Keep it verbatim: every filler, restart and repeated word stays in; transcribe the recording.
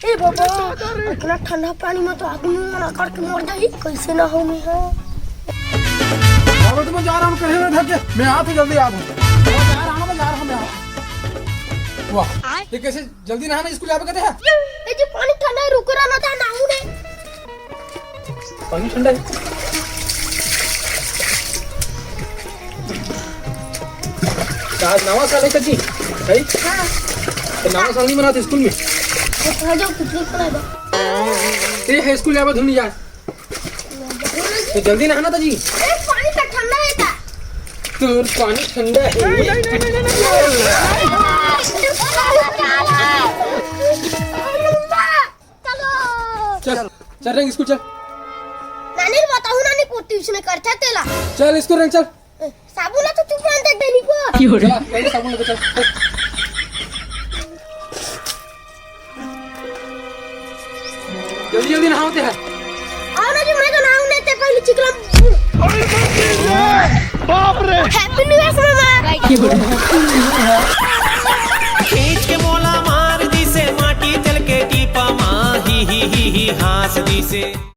ए बाबा, अतना ठंडा पानी में तो आदमी मन अकड़ के मर जाही। कइसे नहाहूं मैं? हाँ, मैं जा रहा हूँ, कहीं ना धर के। मैं आत हूँ, जल्दी आत हूँ। मैं जा रहा हूँ, मैं जा रहा हूँ, मैं आ रहा हूँ। वाह, ये कइसे जल्दी नहाना, स्कूल जाबे कहते हैं? ए जी, पानी ठंडा है, रुको ना, ना नहाहूं मैं। पानी ठंडा है। आज नवा साल है, कच्ची? सही? हाँ। तो नवा साल नहीं मनाते स्कूल में? तो आ जाओ, पिकनिक मनाबे। ए, है स्कूल जाबे, धुन जा। तो जल्दी नहाना था जी। ए, पानी तो ठंडा है का? तो पानी ठंडा है। चलो। चल, चल रेंग स्कूल चल। नानी ल बताहूं, नानी को ट्यूशन करथे तेला। चल स्कूल रेंग चल। साबुन ला तो चुप रहन दे, देनी को। चला, पहले साबुन लेके चल। जल्दी जल्दी नहाओ ते है। आओ ना जी, मैं तो नहाऊं नहीं, ते पहले चिकला। बाप रे। Happy New Year मामा। खींच के मोला मार दिसे, माटी तेल के टीपा मा ही ही ही ही हाँस दिसे।